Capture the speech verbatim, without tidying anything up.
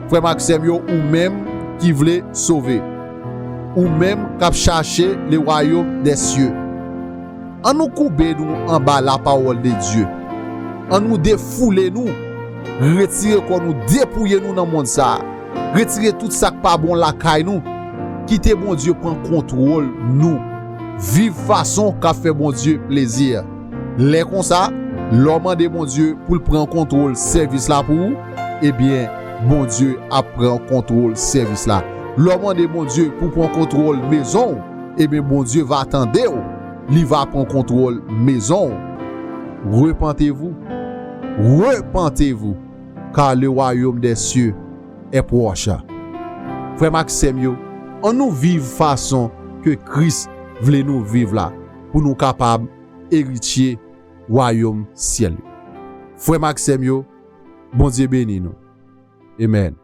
Frè m ak sè m yo, ou menm ki vle sove, ou menm k ap chache le wayòm dè sye, ann nou koube nou anba lapawòl de Dye. Ann nou defoule nou, retire kò nou, depouye nou nan mond sa a. Retire tout sa k pa bon lakay nou. Kite Bondye pran kontwòl nou. Viv fason k ap fè Bondye plezi. Lè konsa, lè w mande Bondye pou l pran kontwòl sèvis la pou ou, ebyen, Bondye ap pran kontwòl sèvis la. Lè w mande Bondye pou pran kontwòl mezon w, ebyen, Bondye va tande w, li va pran kontwòl mezon w. Repentez-vous, repentez-vous, car le royaume des cieux est proche. Frè m ak sè m yo, ann nou viv fason ke Kris vle nou viv la, pou nou kapab eritye wayòm syèl yo. Frè m ak sè m yo, Bondye beni nou. Amèn.